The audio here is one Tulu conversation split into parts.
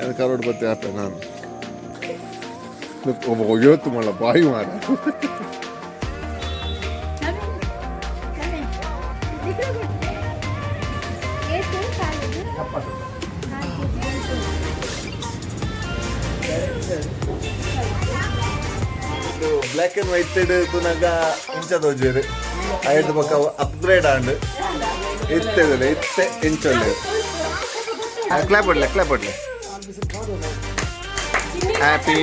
ನಾನು ಕರೋಡ್ಪತಿ ಆಪೆ ನಾನು. ಒಯ್ಯೋತು ಮಲ್ಲ ಬಾಯಿ ಮಾರ. ಬ್ಲ್ಯಾಕ್ ಅಂಡ್ ವೈಟ್ ತುನಗ ಇಂಚ ತೋಜೇರು ಐದು ಬೊಕ್ಕ ಅಪ್ಗ್ರೇಡ್ ಆಂಡ್ ಇತ್ತೆ ಇತ್ತೆ ಇಂಚೊಲ್ಲೆ. ಕ್ಲಾಪ್ ಹೊಡ್ಲೆ, ಕ್ಲಾಪ್ ಹೊಡ್ಲೆ. ಹ್ಯಾಪಿ.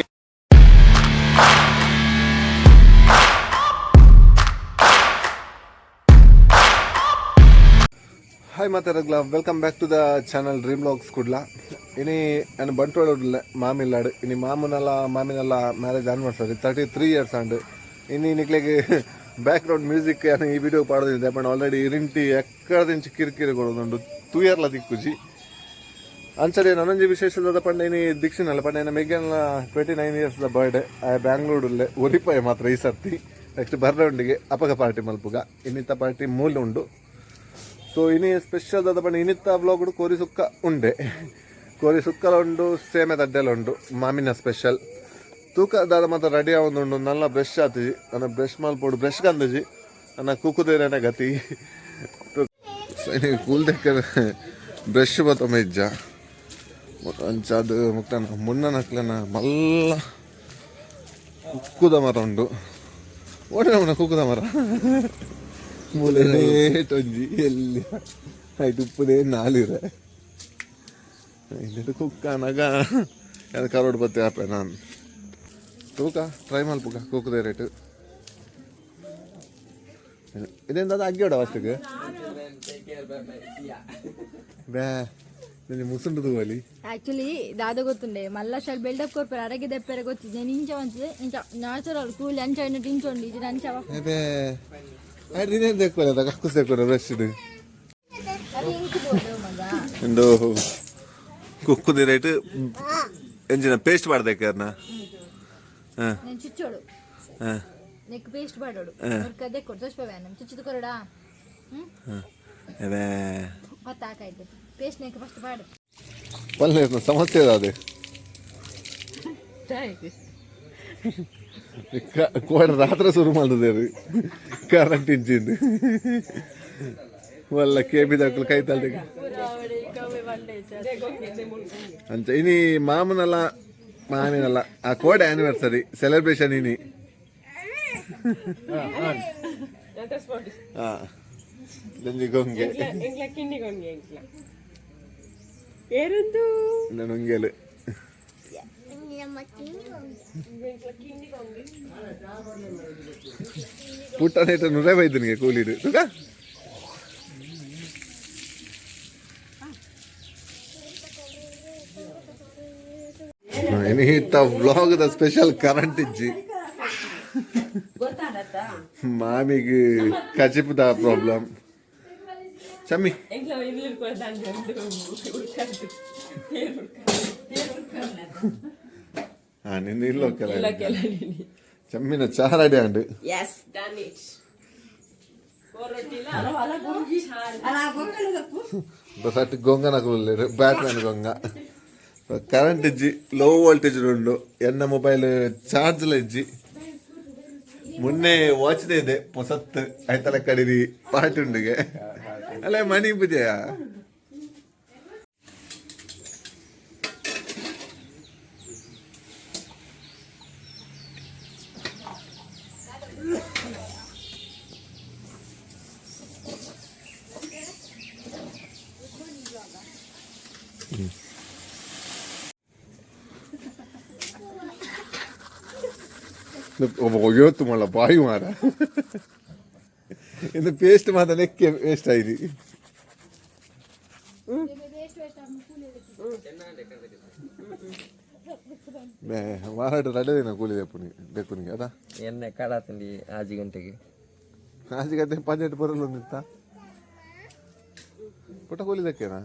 ಹಾಯ್ ಮಾತಾಡಗ್ಲ, welcome back to the channel Dream Vlogs Kudla. ಇನಿ ನಾನು ಬಂಟ್ವಾಳ ಮಾಮಿಲ್ಲಾಡು. ಇನಿ ಮಾಮನಲ್ಲ ಮಾಮಿನಲ್ಲ ಮ್ಯಾರೇಜ್ ಆನಿವರ್ಸರಿ, 33 ಇಯರ್ಸ್ ಆಂಡ್. ಇನಿ ನಿಕ್ಲೆಗ್ ಬ್ಯಾಕ್ ಗ್ರೌಂಡ್ ಮ್ಯೂಸಿಕ್ ಈ ವಿಡಿಯೋ ಪಾಡೋದಿದೆ. ಬಟ್ ಆಲ್ರೆಡಿ ಇರಿಂಟಿ ಎಕ್ಕಡದಿಂಚಿ ಕಿರಿಕಿರಿ ಕೊಡೋದುಂಡು, ತೂಯರ್ಲ ದಿಕ್ಕುಜಿ. ಅಂಚನೆ ನನೊಂಜಿ ವಿಶೇಷದ ಪಂಡ, ಇನಿ ದೀಕ್ಷಿನಲ್ಲ ಪಂಡ ಎನ್ನ ಮೆಗ್ಯನ 29 ಇಯರ್ಸ್ the birthday. ಬ್ಯಾಂಗ್ಳೂರುಲ್ಲೇ ಒರಿಪಾಯ ಮಾತ್ರ ಈ ಸರ್ತಿ. ನೆಕ್ಸ್ಟ್ ಬರ್ರೌಂಡಿಗೆ ಅಪಗ ಪಾರ್ಟಿ ಮಲ್ಪುಗ. ಇನ್ನಿತ್ತ ಪಾರ್ಟಿ ಮೂಲ ಉಂಡು. ಸೊ ಇನಿ ಸ್ಪೆಷಲ್ ದಾದ ಪಂಡ, ಇನಿತ್ತ ವ್ಲಾಗ್ ಕೋರಿ ಸುಕ್ಕ ಉಂಡೆ. ಕೋರಿ ಸುಕ್ಕಲ ಉಂಡು, ಸೇಮೆ ತಡ್ಡೆಲ ಉಂಡು, ಮಾಮಿನ ಸ್ಪೆಷಲ್. ತೂಕ ದಾದ ಮಾತ್ರ ರೆಡಿ ಆವೊಂದುಂಡು. ನಲ್ಲ ಬ್ರಷ್ ಆತಿಜಿ ನನ್ನ. ಬ್ರಷ್ ಮಲ್ಪೊಡು, ಬ್ರಷ್ ಕಂದಜಿ ನನ್ನ ಕುಕ್ಕುದೇರನ ಗತಿ. ಸೊ ಇನಿ ಕೂಲ್ ದೆಕ್ಕರೆ ಬ್ರಷ್ ಬತ್ತೊಮ್ಮ ಇಜ್ಜ. ಅಂಚಾದ್ ಮುಕ್ತನ ಮುನ್ನನಕ್ಲೆನ ಮಲ್ಲ ಕುಕ್ಕುದ ಮರ ಉಂಡು. ಓಡೆ ನಮ್ಮನ ಕುಕ್ಕುದ ಮರ ಮೂಲೆ ಒಂಜಿ ಎಲ್ಲಿ ಆಯ್ತು ಉಪ್ಪುದೇ ನಾಲಿರೆ. ಇಲ್ಲಿ ಕುಕ್ಕನಗ ಕರೋಡ್ಪತಿ ಆಪೆ ನಾನು. ತೂಕ ಟ್ರೈ ಮಲ್ಪುಗ ಕುಕ್ಕುದೆ ರೇಟ್. ಇದೆಂತಾದ ಅಗ್ಗಿಯೋಡ ಫಸ್ಟ್ಗೆ ಬೇ ಮುಸುಂಡು ತೂವಲಿ. ಆಕ್ಚುಲಿ ದಾದ ಗೊತ್ತುಂಡೆ, ಮಲ್ಲ ಶಲ್ ಬಿಲ್ಡಪ್ ಕೊರ್ಪೆರ್, ಅರಗೆ ದೆಪ್ಪೆರೆ ಗೊತ್ತಿದೆ. ಇಂಚ ಒಂಚೆ ಇಂಚ ನ್ಯಾಚುರಲ್ ಕೂಲಿ ಅಂಚ ಐನಟ್ ಇಂಚ ಉಂಡು ಇಜ್ಜಿಡ ಅಂಚ. ಅದೇ ದಿನ ದೆಕ್ಕೊಲೆ ಕಕ್ಕುಸ್ ದೆಕ್ಕೊಲೆ ಬ್ರಷ್. ಅದು ಇಂಕ್ ಬೋಡು ಮಗ. ಇಂದು ಕುಕ್ಕುದಿ ರೇಟ್ ಎಂಜಿನ ಪೇಸ್ಟ್ ಮಾಡ್ದಕ್ಕೆ. ಹಾಂ. నేను ಚಿಚ್ಚೋಡು. ಹಾಂ. ನೆಕ್ ಪೇಸ್ಟ್ ಪಾಡೋಡು ಅದೇ ಕೊಡು ತೋಚ್ಪವೆ ನಮ್ಮ ಚುಚ್ಚಿದ ಕೊರಡಾ. ಅವೇ. ಪತ್ತ ಹಾಕಾಯ್ತು ಪೇಸ್ಟ್ ನೆಕ್ ಫಸ್ಟ್ ಪಾಡು. ಪಲ್ಲೆ ಸಮಸ್ಯೆ ಅದೇ. ಕೋಡ ರಾತ್ರಿ ಶುರು ಮಾಡಿದೇರು ಕರೆಂಟ್ ಇಂಚಿಂದು ವಲ್ಲ ಕೇಬಿ ದಾಕಲು ಕೈ ತಲ್ದಿಗೆ ಅಂಚ. ಇನಿ ಮಾಮನಲ್ಲ ಮಾಮಿನಲ್ಲ ಆ ಕೋಡೆ ಆನಿವರ್ಸರಿ ಸೆಲೆಬ್ರೇಷನ್ ಇನಿ. ಹಾ, ದಂಜಿ ಗೊಂಗೆ. ಎಂಕ್ಲ ಕಿನ್ನಿ ಗೊಂಗೆ ಎಂಕ್ಲ ಏರುಂದು. ನೊಂಗೆಲು. ಎಂಕ್ಲ ಕಿನ್ನಿ ಗೊಂಗೆ. ಪುಟ್ಟನೇಟ ನುರೆ ಬೈದನಿಗೆ ಕೂಲಿಡು ತುಕ. ಇನಿತ್ತ ವ್ಲಾಗ್ the special current ಇಜ್ಜಿ. ಮಾಮಿಗೆ ಕಚಿಪದ ಪ್ರಾಬ್ಲಮ್ ಚಮ್ಮಿ. ಎಂಕ್ಲ ಇಲ್ಲಿ ದಾಂಜಿ ಉಡ್ಕಂಡು ತೇರು ಹಾ, ನಿನ್ನ ಇಲ್ಲೋ ಕೆಲ. ಇಲ್ಲ ಕೆಲ ನೀನಿ. ಚಮ್ಮಿನ ಚಾ ready and. S, done it. ರೊಟ್ಟಿಲ. ಸಟ್ ಗೊಂಗನ ಕುಲ್ಲೇರು, ಬ್ಯಾಟ್ಮ್ಯಾನ್ ಗೊಂಗ. ಕರೆಂಟ್ ಇಜ್ಜಿ, ಲೋ ವೋಲ್ಟೇಜ್ ಉಂಡು. ಎನ್ನ ಮೊಬೈಲ್ ಚಾರ್ಜ್ ಲ ಇಜ್ಜಿ. ಮೊನ್ನೆ ವಾಚ್ದೇ ಇದೆ ಪೊಸತ್ ಐತಲ ಕಡಿರಿ ಪಾರ್ಟಿ ಉಂಡಿಗೆ ಅಲ್ಲ ಮಣಿ ಪೂಜೆಯ. ಒಯ್ಯೋತು ಮಲ್ಲ ಬಾಯಿ ಮಾರ. ಇದು ಪೇಸ್ಟ್ ಮಾತ್ರ ಲೆಕ್ಕೆ ವೇಸ್ಟ್ ಆಯ್ತು. ಮಾರಾಟ ರಡ್ಡೆ ದಿನ ಕೂಲಿ ದೆಪ್ಪುನಿ ದೆಕ್ಕುನಿಗೆ ಅದ. ಎಣ್ಣೆ ಕಾಡಾತಂಡಿ ಆಜಿ ಗಂಟೆಗೆ. ಆಜಿ ಗಂಟೆ ಪಂಜೆಟ್ ಬರಲ್ಲ ನಿಂತ ಪುಟ್ಟ ಕೂಲಿ ದಕ್ಕೇನಾ?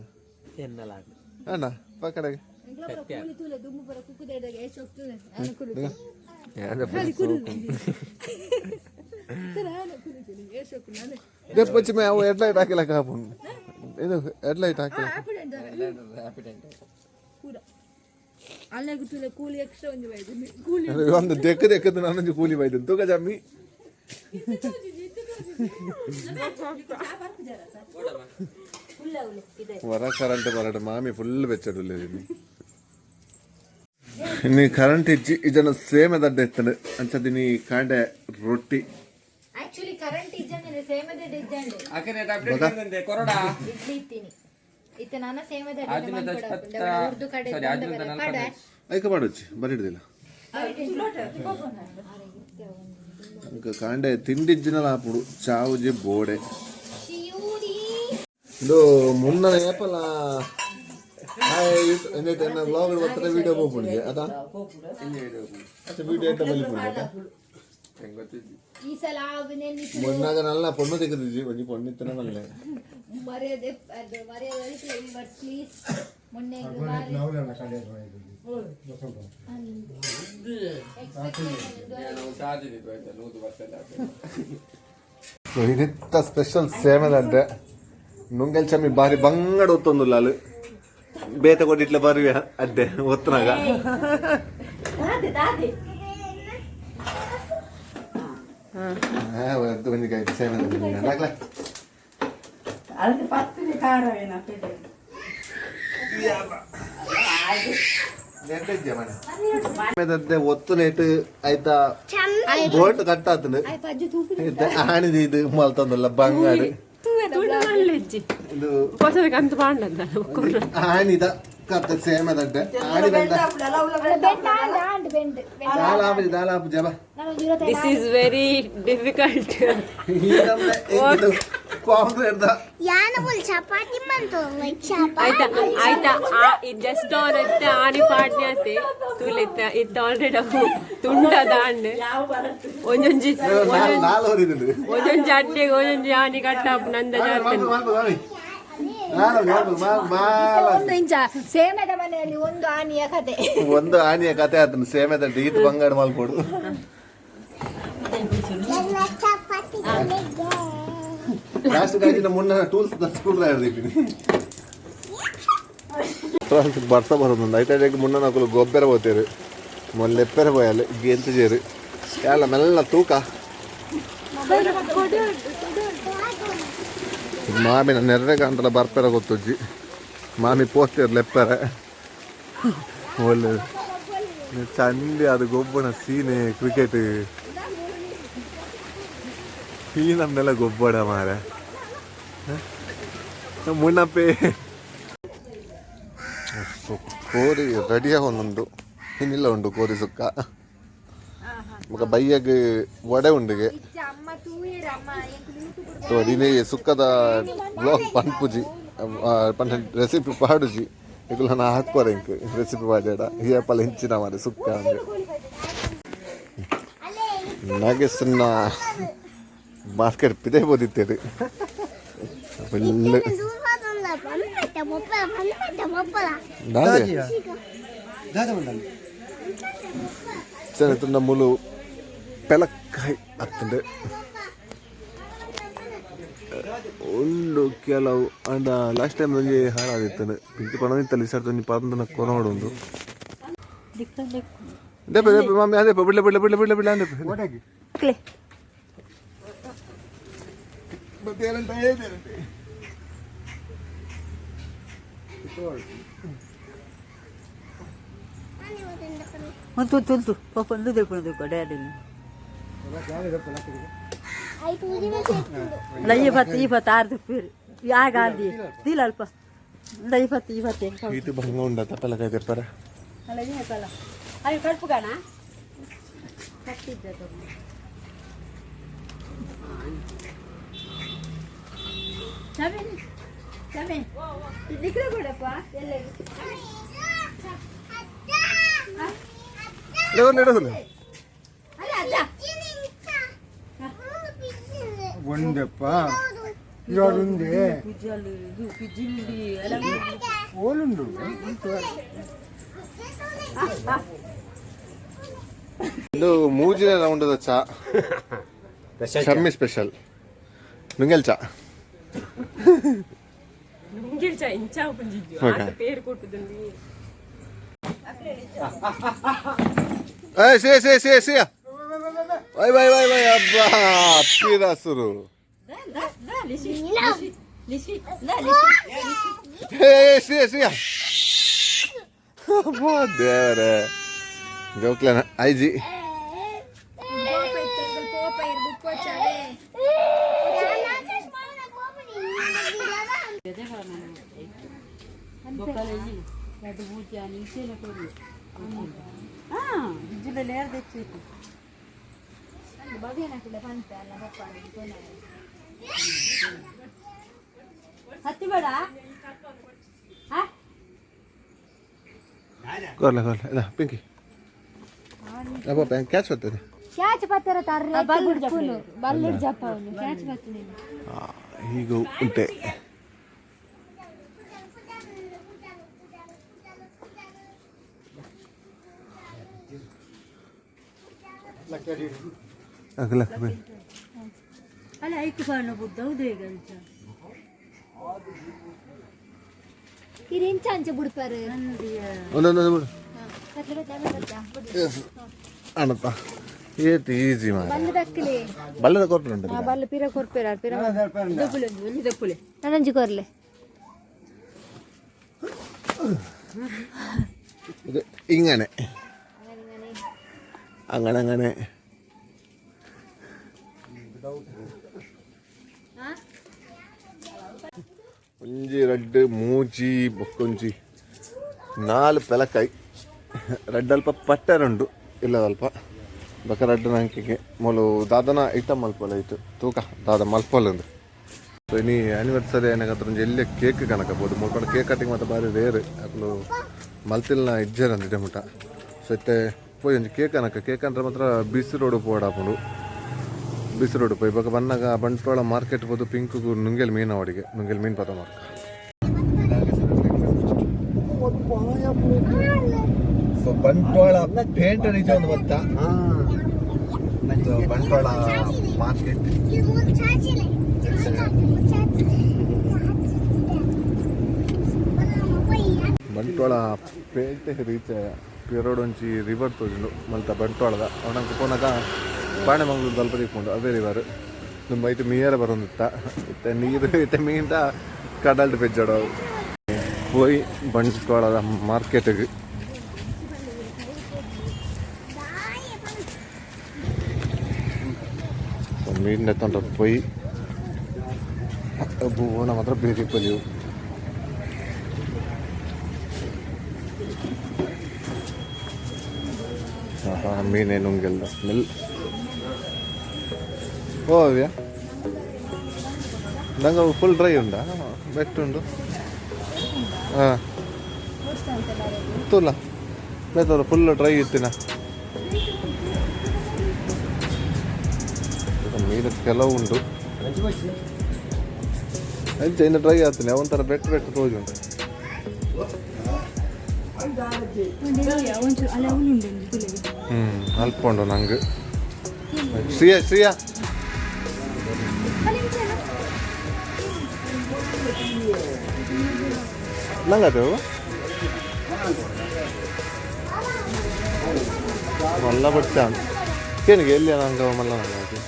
ಎನ್ನಲಾಗ. ಅಣ್ಣ ಪಕ್ಕಡೆಗೆ. ಕೂಲಿ ತೂಲೆ ದುಮ್ಮು ಬರ ಕುಕ್ಕುದೇದಾಗ ಏಸ್ ಹೋಗ್ತದೆ ಅನುಕೂಲ. ದೆಪ್ಪಚ್ಚಿ ಮೇ ಅವು ಹೆಡ್ಲೈಟ್ ಹಾಕಿಲ್ಲ ಕಾಪುಂಡು. ಇದು ಹೆಡ್ಲೈಟ್ ಹಾಕಿಲ್ಲ. ರ್ಯಾಪಿಡ್. ಪೂರ. ಅಲ್ಲೆಗ್ ತೂಲೆ ಕೂಲಿ ಎಕ್ಸ್ಟ್ರಾ ಒಂಜಿ ಬೈದು ಕೂಲಿ. ಒಂದು ದೆಕ್ಕ ದೆಕ್ಕದ ನಾನೊಂಜಿ ಕೂಲಿ ಬೈದು ತೂಕ ಜಮ್ಮಿ. ವರ ಕರೆಂಟ್ ಬರಟ ಮಾಮಿ ಫುಲ್ ಬೆಚ್ಚಡುಲ್ಲ. ಇನ್ನು ಕರೆಂಟ್ ಇಜ್ಜಿ, ಇದನ್ನ ಸೇಮ್ ದಡ್ಡ ಎತ್ತಂಡು ಅಂಚದಿನಿ ಕಾಂಡೆ ರೊಟ್ಟಿ. ಆಕ್ಚುಲಿ ಕರೆಂಟ್ ಇಜ್ಜಂದ್ರೆ ಸೇಮದ ಇಜ್ಜಂಡು. ಕೊರಡಾ. ಇಡ್ಲಿ ಇತ್ತೀನಿ ಇತ್ತೆ ನಾನ ಸೇಮದ ಉರ್ದು ಕಡೆ ಕಡೆ. ಐಕ ಮಾಡೋಚಿ ಬರಿಡ್ದಿಲ್ಲ. ಅಂಕ ಕಾಂಡೆ ತಿಂಡಿಜ್ಜಿನಲ ಆಪುಡು ಚಾವುಜಿ ಬೋಡೆ. ಶಿಯೂರಿ. ಇದು ಮುನ್ನ ಏಪಲ ಎನ್ನ ವ್ಲಾಗ್ ಬರ್ತದೆ, ವಿಡಿಯೋ ಪೋಪುಂಡಿಗೆ ಅದ ವಿಡಿಯೋ ಎಂತ ಬಲಿಪುಂಡಿ ಅದ. ಈ ಸಲ ನೆನ್ನಿತ್ತು. ಮೊನ್ನಾಗ ನಲ್ಲ ಪೊಣ್ಣು ತೆಗೆದಿಜ್ಜಿ, ಒಂಜಿ ಪೊಣ್ಣಿತ್ತನ ಮಲ್ಲೆ. ಮರ್ಯಾದೆ ಅದು ಮರ್ಯಾದೆ ಒಳಿತಿಲ್ಲ ವಿವರ್ಸ್ ಪ್ಲೀಸ್ ಮೊನ್ನೆ. ಸೊ ಇದಿತ್ತ ಸ್ಪೆಷಲ್ ಸೇಮದಂತೆ ನುಂಗಲ್ ಚಮ್ಮಿ ಬಾರಿ ಬಂಗಡ ಒತ್ತೊಂದುಲ್ಲ. ಅಲ್ಲಿ ಬೇತ ಕೊಟ್ಟಿಟ್ಲೆ ಬಾರಿ ಅಡ್ಡೆ ಒತ್ತನಾಗ. ಒಂಜಿ ಕಾಯಿ ಸೇಮದ ಹಾಕ್ಲಾ. ಅದಕ್ಕೆ ಪತ್ತಿನ ಖಾರವೇನ? ಸೇಮದಡ್ಡೆ ಒತ್ತು ನೇಟ್ ಆಯ್ತಾ, ಬೋಟ್ ಕಟ್ ಆತಂಡು ಆಣಿದ ಇದು ಮಲ್ತೊಂದುಲ್ಲ ಬಂಗಾಡು. ಇದು ಅಂತ ಪಾಂಡಂದ. ಆಣಿದ ಕತ್ತೆ ಸೇಮದಡ್ಡೆ ಆಣಿ ಬೆಂದ. ಬೆಂಡ್. ದಾಲ ಆಪುಜಿ, ದಾಲ ಆಪುಜಿ ಅಬ್ಬ. This is very difficult. ಈ ನಮ್ನೆ ಇದು ಕಾಂಕ್ರೀಟ್ the. ಯಾನವುಲ್ ಚಪಾತಿ ಮಂತು ಚಪಾತಿ. ಆಯ್ತಾ ಆಯ್ತಾ, ಜಸ್ಟ್ ಆನ್ ಇತ್ತೆ ಆಣಿ ಪಾಡ್ನೆ ಆತೆ ತೂಲೆ ಇತ್ತ ಇತ್ತ ಆಲ್ರೆಡಿ ಅವು ತುಂಡ ದಾಂಡ್ ಒಂಜೊಂಜಿ. ನಾಲ್ ಹೊರಿದುಂಡು. ಒಂಜೊಂಜಿ ಅಡ್ಡೆಗೆ ಒಂಜೊಂಜಿ ಆಣಿ ಕಟ್ಟಾಪು ನಂದ ಜಾತನೆ. ಒಂದು ಇಂಚ ಸೇಮದ ಮನೆಯಲ್ಲಿ ಒಂದು ಆನಿಯ ಕತೆ. ಒಂದು ಆನಿಯ ಕತೆ ಆತನ ಸೇಮೆದ ಈತ್ ಬಂಗಾಡ ಮಲ್ಪೊಡು. ಎಲ್ಲ ಚಪಾತಿ ತಿನ್ನಿದ್ದೆ. ಲಾಸ್ಟ್ ಗಾಜಿನ ಮುನ್ನ ಟೂಲ್ಸ್ ಸ್ಕ್ರೂ ಡ್ರೈವರ್ ದೀಪಿನಿ ಬರ್ಸ ಬರೋದೊಂದು ಐಟೈಟ್ ಮುನ್ನ ನಕುಲು ಗೊಬ್ಬರ ಹೋತೇರು ಮೊಲ್ಲೆಪ್ಪೆರ ಪೋಯಾಲೆ ಗೆಂತ చేರು ಯಾಲ ಮೆಲ್ಲ ತೂಕ. ಮಾಮಿನ ನೆರ್ರೆ ಗಂಟಲ ಬರ್ಪೆರ ಗೊತ್ತುಜ್ಜಿ, ಮಾಮಿ ಪೋತೇರು ಲೆಪ್ಪರೆ. ಒಳ್ಳೆ ಚಂಡಿ ಅದು ಗೊಬ್ಬನ ಸೀನೆ ಕ್ರಿಕೆಟ್. ಈ ನಮ್ನೆಲ್ಲ ಗೊಬ್ಬಡ ಮಾರೆ ಮುನ್ನಪ್ಪೆ. ಕೋರಿ ರೆಡಿಯಾಗ ಒಂದೊಂದು ಇನ್ನಿಲ್ಲ ಉಂಡು ಕೋರಿ ಸುಕ್ಕ ಬೊಕ ಬಯ್ಯಗ್ ವಡೆ ಉಂಡಿಗೆ. ಅಮ್ಮ ತೂಯೇರ ಅಮ್ಮ ಎಂಕ್. ಇನಿ ಸುಕ್ಕದ ಬ್ಲಾಗ್ ಪನ್ಪುಜಿ ಪಂಡ ರೆಸಿಪಿ ಪಾಡುಜಿ. ಇಕುಲು ನಾ ಹಾಕ್ಪರ ಇಂಕ್ ರೆಸಿಪಿ ಪಾಡ್ಯಾಡ ಏಪಲ ಇಂಚಿನ ಮಾರೆ ಸುಕ್ಕ ಅಂದೆ. ನಾಗೇಶನ್ನ ಮಾರ್ಕೆಟ್ ಪಿದೆ ಬೋದಿತ್ತೇರು ಫುಲ್. ದೂರ ಬಂದ್ಬಿಟ್ಟೆ ಮೊಪ್ಪಲ ಬಂದ್ಬಿಟ್ಟೆ ಮೊಪ್ಪಲ. ಸರಿ ಮುಲು ಪೆಲಕ್ಕಾಯಿ ಅತ್ತಂಡೆ ಉಂಡು ಕೆಲವು. ಅಂಡ ಲಾಸ್ಟ್ ಟೈಮ್ ಒಂಜಿ ಹಾಳಾದಿತ್ತಂಡು ಪಿಂಕಿ ಪಣದಿತ್ತಲ್ಲ. ಈ ಸರ್ತಿ ಒಂಜಿ ಪಂದನ ಕೊನೋಡು ಉಂಡು. ದೇಪ ದೇಪ ಮಾಮಿ ಅದೇಪ ಬಿಡ್ಲೆ ಬಿಡ್ಲೆ ಬಿಡ್ಲೆ ಬಿಡ್ಲೆ ಬಿಡ್ಲೆ ಅಂದೇಪ. ಒಂದು ತುಲ್ತು ಪಾಪ ಒಂದು ತಿಳ್ಕೊಂಡು ಡ್ಯಾಡಿನ. ಆಯ್ತು ಅಲ್ಲ, ಈ ಪತ್ತು ಈ ಪತ್ತು ಆರು ತುಪ್ಪೀರು ಯಾಗ ಅಂದಿ ತೀಲ ಅಲ್ಪ ಅಂದ ಈ ಪತ್ತು ಈ ಪತ್ತು. ಇದು ಭಂಗ ಉಂಡ ತಪ್ಪಲಕಾಯಿ ತೆಪ್ಪರ. ಅಲ್ಲ, ಈ ಹಾಕಲ್ಲ ಅಯ್ಯೋ ಕಡುಪು ಕಾಣ. ಎಲ್ಲ. ಇಡೋದಿಲ್ಲ. ಒಂದಪ್ಪ ಎರಡುಂದೆ ಓಲುಂಡು. ಇದು ಮೂಜಿನ ರೌಂಡದ ಚಾ ಶಮ್ಮಿ ಸ್ಪೆಷಲ್ ನುಂಗೆಲ್ ಚಾ. ನುಂಗಿಲ್ ಚಾ ಇಂಚಾ ಪುಂಜಿದ್ದು. Okay. ಆತ ಪೇರು ಕೊಟ್ಟುದಂದು. ಏ ಶ್ರೇಯ ಶ್ರೇಯ ಶ್ರೇಯ ಶ್ರೇಯ bye bye bye bye ಅಬ್ಬಾ ಪಿರಾಸುರು. ಏ ಶ್ರೇಯ ಶ್ರೇಯ ಅಬ್ಬಾ ದೇವರೇ ಜೋಕ್ಲೇನ ಐಜಿ ಹತ್ತಿ ಬೇಡ. ಕೊರ್ಲೆ ಕೊರ್ಲೆ ಇಲ್ಲ ಪಿಂಕಿ ಅಪ್ಪ ಕ್ಯಾಚ್ ಬರ್ತದೆ. ಕ್ಯಾಚ್ ಪತ್ತರ ತಾರ ಬಲ್ಲುಡ್ ಜಪ್ಪವನು ಕ್ಯಾಚ್ ಬರ್ತದೆ. ಈಗ ಉಂಟೆ ಅಲ್ಲ ಐಕು ಪಾಣ ಬುದ್ಧ ಹೌದು. ಇದು ಇಂಚ ಅಂಚೆ ಬಿಡ್ತಾರೆ. ಒಂದೊಂದು ಬಿಡು. ಅಣಪ್ಪ ಏತ್ ಈಜಿ ಮಾರ. ಬಲ್ಲು ದಕ್ಕಲಿ. ಬಲ್ಲದ ಕೊರ್ಪುಂಟು. ಬಲ್ಲು ಪಿರ ಕೊರ್ಪೇರ ಪಿರ ನನಂಜಿ ಕೊರ್ಲೆ. ഇത് ഇങ്ങനെ അങ്ങനെ അങ്ങനെ ಒಂಜಿ ರಡ್ಡ್ ಮೂಜಿ ಬೊಕ್ಕೊಂಜಿ ನಾಲ್ ಪೆಲಕಾಯಿ ರಡ್ಡ್ ಅಲ್ಪ ಪಟ್ಟರುಂಡು ಇಲ್ಲದಲ್ಪ ಬೊಕ ರಡ್ಡ್ ನಂಕಿಗೆ ಮೂಲು ದಾದನ ಐಟಮ್ ಮಲ್ಪೊಲ ಇತ್ತು ತೂಕ ದಾದ ಮಲ್ಪೊಲಂದು. ಸೊ ಇನಿ ಆನಿವರ್ಸರಿ ಏನಕ್ಕೆ ಒಂಜಿ ಎಲ್ಲೆ ಕೇಕ್ ಕನಕಬೋದು ಮುಲ್ಪ ಕೇಕ್ ಕಟಿಂಗ್ ಮಾತ ಬಾರಿ ರೇರ್ ಅಕುಲು ಮಲ್ತಿಲ್ನ ಇಜ್ಜೆರ್ ಮುಟ. ಸೊ ಇತ್ತೆ ಪೋಯಿ ಒಂಜಿ ಕೇಕ್ ಅನಕ ಕೇಕ್ ಅಂದ್ರೆ ಮಾತ್ರ ಬಿಸಿ ರೋಡ್ ಪೋಡಾಪುಂಡು. ಬಿಸಿ ರೋಡ್ ಪೋಯಿ ಬೊಕ ಬನ್ನಗ ಬಂಟ್ವಾಳ ಮಾರ್ಕೆಟ್ ಪೋದು ಪಿಂಕುಗು ನುಂಗೆಲ್ ಮೀನು ಅವಡಿಗೆ ನುಂಗೆಲ್ ಮೀನು ಪತ ಮಾರ್ಕ. ಸೊ ಬಂಟ್ವಾಳ ಪೇಂಟ್ ನಿಜ ಒಂದು ಬತ್ತ ಬಂಟ್ವಾಳ ಮಾರ್ಕೆಟ್. ಬಂಟ್ವಾಳ ಪೇಟೆ ರೀಚ್ ಪಿರೋಡ್ ಒಂಜಿ ರಿವರ್ ತೋಜುಂಡು ಮಲ್ತ ಬಂಟ್ವಾಳದ ಅವನಂಕ ಪೋನಗ ಬಾಣೆಮಂಗ್ಳೂರು ದಲ್ಪ ತಿಕ್ಕೊಂಡು ಅವೇ ರಿವರ್ ದುಂಬ ಐಟ್ ಮೀಯರ ಬರೊಂದಿತ್ತ ಇತ್ತೆ ನೀರು ಇತ್ತೆ ಮೀನ್ದ ಕಡಲ್ಡ್ ಪೆಜ್ಜಡ ಪೋಯಿ ಬಂಟ್ವಾಳದ ಮಾರ್ಕೆಟ್ಗೆ. ಸೊ ಮೀನ್ ಎತ್ತೊಂಡ ಪೋಯಿ ಭೂವಣ ಮಾತ್ರ ಬೇರೆ ಪಲಿವು. ಮೀನೇ ನುಂಗೆಲ್ದ ಸ್ಮೆಲ್ ಓ ಅವ್ಯಾ ನಂಗೆ ಫುಲ್ ಡ್ರೈ ಉಂಡಾ ಬೆಟ್ಟ ಉಂಡು ಹಾಂ ತೂಲ ಬೇತವ್ರು ಫುಲ್ ಡ್ರೈ ಇತ್ತಿನ ಮೀನು ಕೆಲವು ಉಂಟು ಅಂಚೆ ಇನ್ನು ಡ್ರೈ ಆಗ್ತೀನಿ ಒಂಥರ ಬೆಟ್ಟ ಬೆಟ್ಟ ತೋಜು ಉಂಟು. ಹ್ಞೂ ಅಲ್ಪ ಉಂಡು ನಂಗೆ ಶ್ರೀಯಾ ಶ್ರೀಯಾ ನಂಗೆ ಅದು ಮಲ್ಲ ಬಡ್ಚ ಕೇನಿಗೆ ಎಲ್ಲಿ ನಂಗೆ ಮಲ್ಲ ನಂಗೆ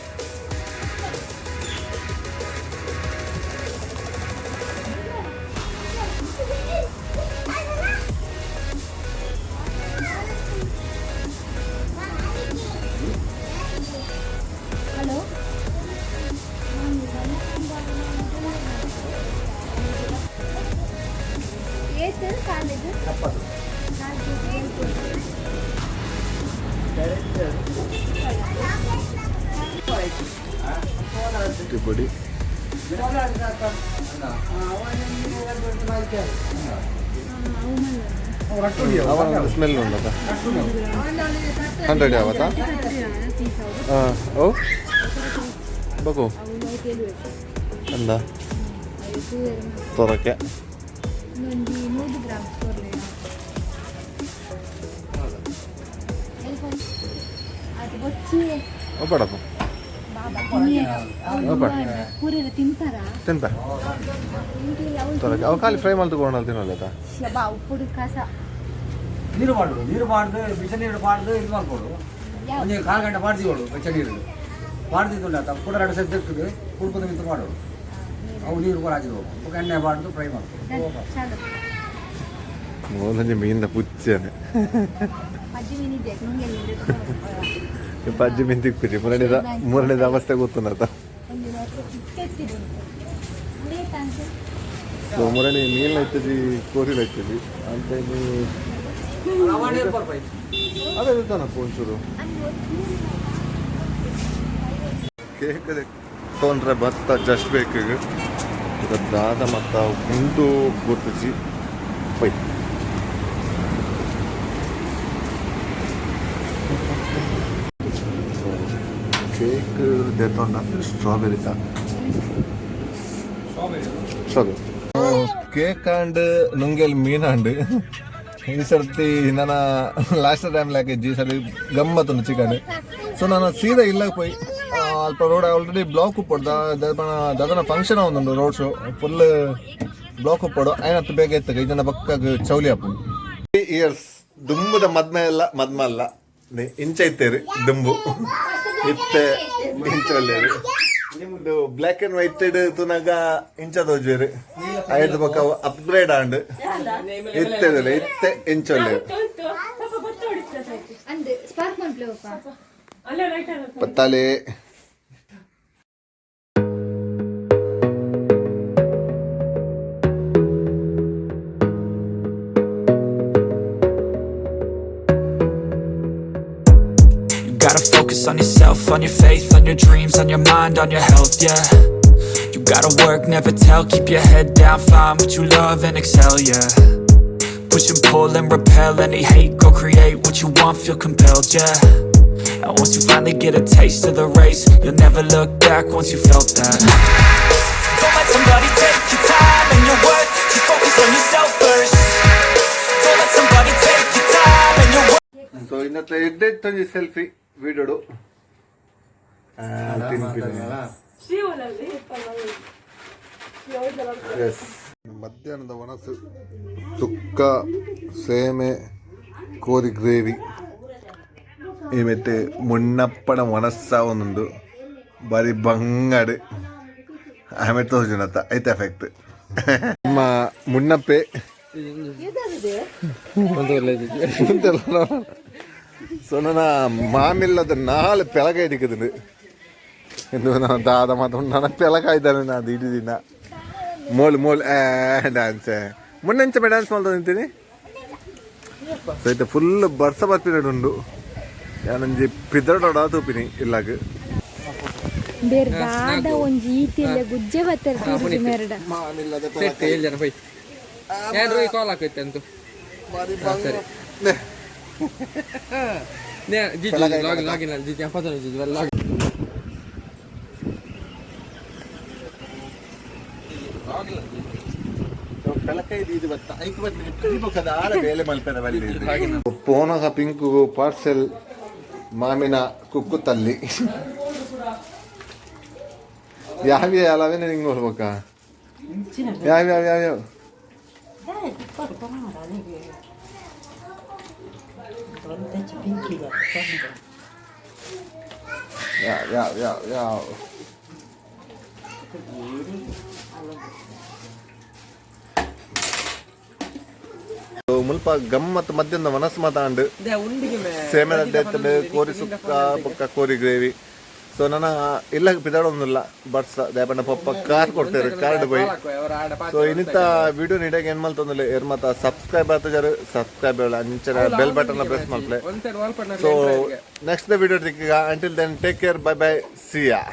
പൊടി ಸ್ಮೆಲ್ ಉಂಡದ 100 ಯಾವತ್ತಾ ಹಾಂ ಓ ಬಗು ಅಂದ ತೊರಕೆ ಒಬ್ಬಡಪ್ಪ ತಿಂತ ತೊರಕೆ ಅವು ಖಾಲಿ ಫ್ರೈ ಮಲ್ತು ತಿನ್ನಲ್ಲ ಉಪ್ಪುಡು ಕಸ. ನೀರು ಮಾಡೋದು, ನೀರು ಮಾಡ್ದು ಬಿಸಿ ನೀರು ಮಾಡ್ದು ಇದು ಮಾಡ್ಬೋದು. ಒಂದು ಕಾಲು ಗಂಟೆ ಮಾಡ್ತೀವಳು ಬೆಚ್ಚ ನೀರು ಮಾಡ್ತಿದ್ದುಂಟ ಕೂಡ ಎರಡು ಸೆಟ್ ಇರ್ತದೆ ಕುಡ್ಪದ ಮಿಂತು ಮಾಡೋದು. ಅವು ನೀರು ಕೂಡ ಹಾಕಿದ್ವು, ಎಣ್ಣೆ ಮಾಡ್ದು ಫ್ರೈ ಮಾಡ್ಬೋದು. ಒಂದೊಂದು ಮೀನಿನ ಪುಚ್ಚನೆ ಪಜ್ಜಿ ಮೀನು ತಿಕ್ಕಿರಿ. ಮೂರನೇದ ಮೂರನೇದ ಅವಸ್ಥೆ ಗೊತ್ತುಂದತ. ಸೊ ಮುರಣಿ ಮೀನು ಐತಜಿ, ಕೋರಿಲ್ ಐತಜಿ ಅಂತ. ಅದೇ ತಾನಪ್ಪ ಒಂಚೂರು ಕೇಕ್ ತೊಂದರೆ ಭತ್ತ ಜಸ್ಟ್ ಬೇಕು ಈಗ. ದಾದ ಮತ್ತ ಉಂಡು ಗೊತ್ತಜಿ ಪೈ. ಕೇಕ್ ದೇತೊಂಡ ಸ್ಟ್ರಾಬೆರಿ ತಾ, ಸ್ಟ್ರಾಬೆರಿ ಕೇಕ್ ಆಂಡ್ ನುಂಗೆಲ್ ಮೀನಾಂಡ್. ಈ ಸರ್ತಿ ನನ್ನ ಲಾಸ್ಟ್ ಟೈಮ್ ಲಾಕೆ ಜಿ ಸಲ ಗಮ್ಮತ್ತುಂಡು ಚಿಕನ್. ಸೊ ನಾನು ಸೀದಾ ಇಲ್ಲ ಪೋಯ್ ಅಲ್ಪ ರೋಡ್ ಆಲ್ರೆಡಿ ಬ್ಲಾಕ್ ಉಪ್ಪೊಡು. ದಾದನ ಫಂಕ್ಷನ್ ಒಂದುಂಡು, ರೋಡ್ ಶೋ, ಫುಲ್ ಬ್ಲಾಕ್ ಉಪ್ಪೊಡು. ಐನತ್ತು ಬೇಗ ಎತ್ತಗ ಇದನ್ನ ಬಕ್ಕಾಗ ಚೌಲಿ ಆಪುಂಡು. ಇಯರ್ಸ್ ದುಂಬುದ ಮದ್ಮೆ ಅಲ್ಲ, ಮದ್ಮ ಅಲ್ಲ, ಇಂಚ ಇತ್ತೇರಿ ದುಂಬು ಇತ್ತೆ ಇಂಚ ಒಲ್ಲೇರಿ. ನಿಮ್ದು ಬ್ಲ್ಯಾಕ್ ಅಂಡ್ ವೈಟ್ ತುನಗ ಇಂಚ ತೋಜುವೆರು. ಐದು ಬೊಕ್ಕ ಅಪ್ಗ್ರೇಡ್ ಆಂಡ್ ಇತ್ತೆದಲ್ಲ ಇತ್ತೆ ಇಂಚ ಒಲ್ಲೇರು. ಅಂದ್ ಸ್ಪಾರ್ಕ್ ಮನ್ಪ್ಲೆ ಒಪ್ಪ. ಪತ್ತಾಲೆ. You gotta focus on yourself, on your faith, on your dreams, on your mind, on your health, yeah. You gotta work, never tell, keep your head down, find what you love and excel, yeah. Push and pull and repel any hate, go create what you want, feel compelled, yeah. And once you finally get a taste of the race, you'll never look back once you felt that. Don't let somebody take your time and your worth, just focus on yourself first. Don't let somebody take your time and your worth. So ಇನ್ನತ್ರ ಎಡ್ಡೆಡ್ selfie ವಿಡಿಯೋಡು S. ಮಧ್ಯಾಹ್ನದ ಒಣಸು ಸುಕ್ಕ, ಸೇಮೆ, ಕೋರಿ ಗ್ರೇವಿ. ಈ ಮೆತ್ತೆ ಮುಣ್ಣಪ್ಪನ ಒಣಸ ಒಂದೊಂದು ಬಾರಿ ಬಂಗಾಡು ಆಮೇಲೆ ತೋಜುನತ್ತ ಐತೆ ಎಫೆಕ್ಟ್. ನಿಮ್ಮ ಮುಣ್ಣಪ್ಪೆ. ಸೊ ನನ್ನ ಮಾಮಿಲ್ಲದ ನಾಳೆ ಪೆಳಗ ಹಿಡಿಕುದು ಎಂದು ನಾನು ದಾದ ಮಾತು ನನ್ನ ಪೆಳಕಾಯ್ದಾನೆ. ನಾನು ಇಡೀ ದಿನ ಮೋಲ್ ಮೋಲ್ ಡ್ಯಾನ್ಸ್ ಮೊನ್ನೆಂಚ ಡ್ಯಾನ್ಸ್ ಮಾಡ್ತಾ ನಿಂತೀನಿ. ಸೊ ಇತ್ತೆ ಫುಲ್ ಬರ್ಸ ಬರ್ಪಿನಡುಂಡು. ಯಾನೊಂಜಿ ಪಿದರಡ ತೂಪಿನಿ ಇಲ್ಲಾಗ. ಬೇರೆ ದಾದ ಒಂಜಿ ಈತಿಲ್ಲ ಗುಜ್ಜೆ ಬತ್ತಾರೆ ತೂರುಜಿ ಮೇರಡ. ಮಾಮಿಲ್ಲದ ಸೆಟ್ ಏಳು ಜನ ಪೈ ಏನ್ರು ಕಾಲ್ ಹಾಕೈತೆ ಅಂತ. ಸರಿ ನೇ ಜಿ ಲಾಗಿನ್ ಲಾಗಿನ್ ಅಲ್ಲಿ ಜಿ ಪತನ ಜಿ ಲಾಗಿನ್. ಪೆಳಕೈದು ಇದು ಬತ್ತ ಐಕ್ ಬತ್ತ ಆಲ ಬೇಲೆ ಮಲ್ಪೆದ ಬಲ್ಲಿ ಪೋನಗ ಪಿಂಕು ಪಾರ್ಸೆಲ್ ಮಾಮಿನ ಕುಕ್ಕು ತಲ್ಲಿ ಯಾವ್ಯ ಅಲವೇನೆ ನಿಂಗೆ ನೋಡ್ಬೇಕ ಯಾವ ಯಾವ ಯಾವ ಯಾವ. ಯಾವ ಯಾವ ಯಾವ ಯಾವ. ಮುಲ್ಪ ಗಮ್ಮತ್ ಮಧ್ಯಾಹ್ನ ಮನಸ್ಸು ಮಾತಾಂಡು ಸೇಮೆ ಎತ್ತಂಡು, ಕೋರಿ ಸುಕ್ಕ ಬೊಕ್ಕ ಕೋರಿ ಗ್ರೇವಿ. ಸೊ ನನ್ನ ಇಲ್ಲ ಪಿದಾಡೊಂದಿಲ್ಲ ಬರ್ಸ ದೇಪಣ್ಣ ಪಪ್ಪ ಕಾರ್ ಕೊಡ್ತಾರೆ ಕಾರ್ಡ್ ಬೈ. ಸೊ ಇನ್ನಿತ ವಿಡಿಯೋ ನೀಡಾಗ ಏನ್ ಮಲ್ತೊಂದಿಲ್ಲ ಏರ್ ಮಾತ ಸಬ್ಸ್ಕ್ರೈಬ್ ಆತ ಸಬ್ಸ್ಕ್ರೈಬ್ ಅಂಚನ ಬೆಲ್ ಬಟನ್ ಪ್ರೆಸ್ ಮಲ್ಪ್ಲೆ. ಸೊ next the video ತಿಕ್ಕ. Until then take care, bye bye, see ya.